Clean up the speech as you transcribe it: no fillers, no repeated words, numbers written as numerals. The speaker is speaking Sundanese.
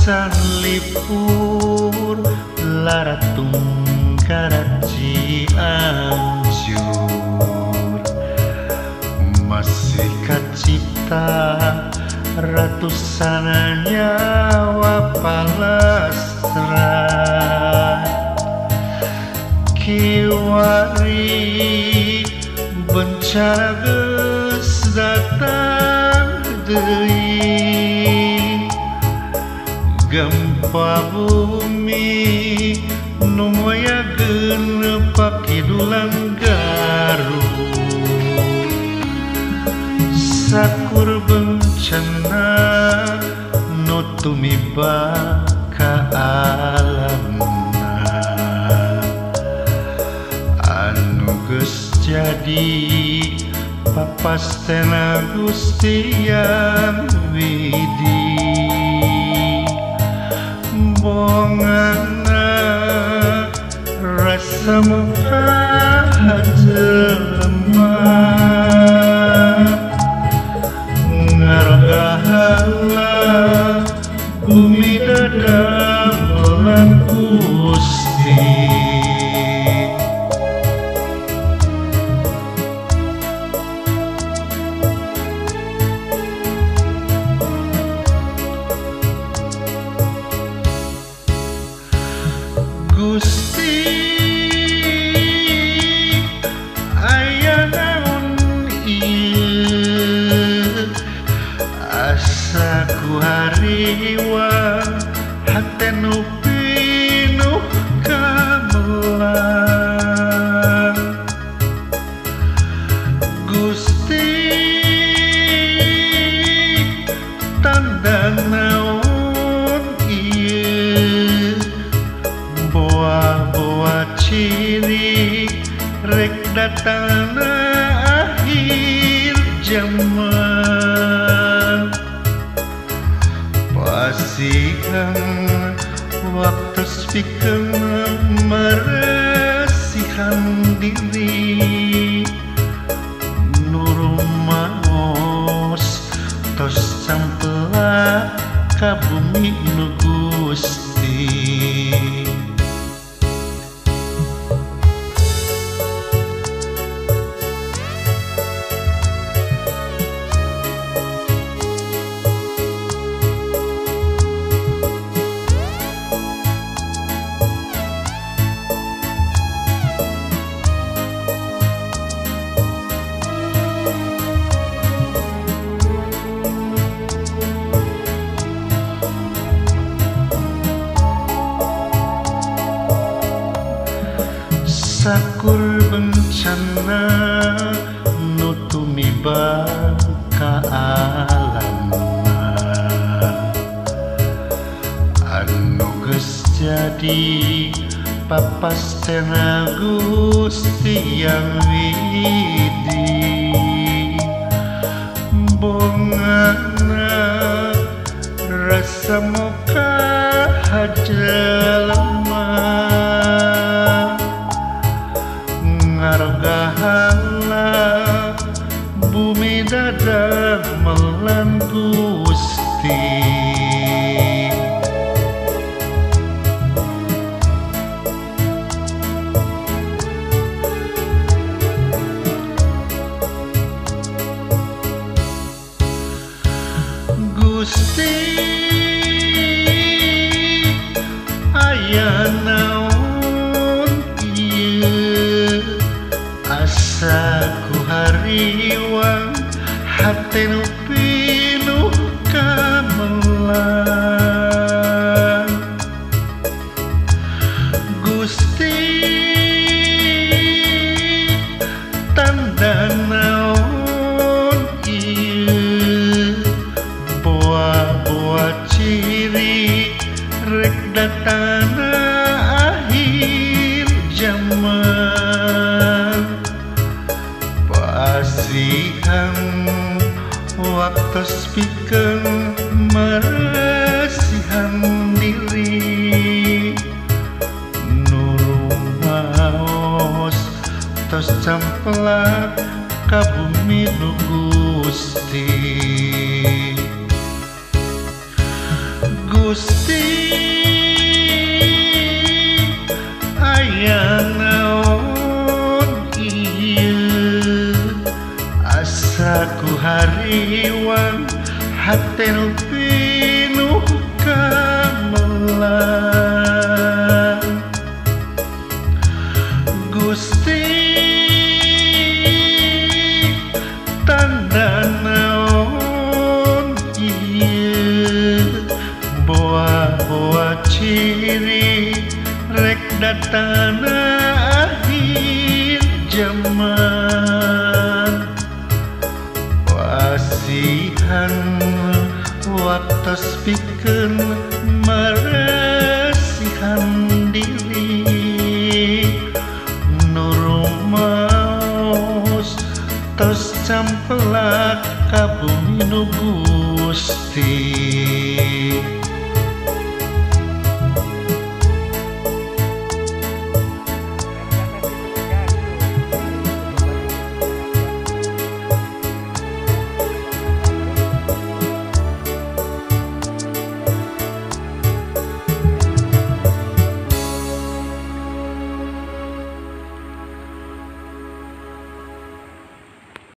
Ratusan lipur laratung karat Cianjur masih kacipta ratusan nyawa palastra kiwari bencana geus datang deui gempa bumi nu moyageun pakidulan Garut sakur bencana nu tumiba ka alamna anu geus jadi papastena Gusti Yang Widi bongana rasa muka jelema ngarogahala bumi dadamelan Gusti. Gusti aya naon ieu asa ku hariwang hate nu pinuh kamelang Gusti tanda naon ieu boa-boa ciri rek datangna akhir zaman pasihan waktu pikeun meresihan diri nu rumaos tos sampela ka bumi nu Gusti. Sakur bencana nu tumiba ka alamna anu geus jadi papastena Gusti Yang Widi bongana rasa muka jelema ngarogahala bumi dadamelan Gusti. Gusti aya naon ieu asa ku hariwang hate nu pinuh kamelang Gusti tanda naon ieu boa-boa ciri rek datangna akhir zaman pasihan waktu pikeun meresihan diri nu rumaos tos camplak ka bumi nu Gusti. Gusti aya naon ieu asa ku hariwang hate nu pinuh kamelang. Gusti tanda naon ieu boa-boa ciri rek datana akhir jaman. Pasihan waktos pikeun marasihan diri nu rumaos tos campelak ka bumi nu Gusti.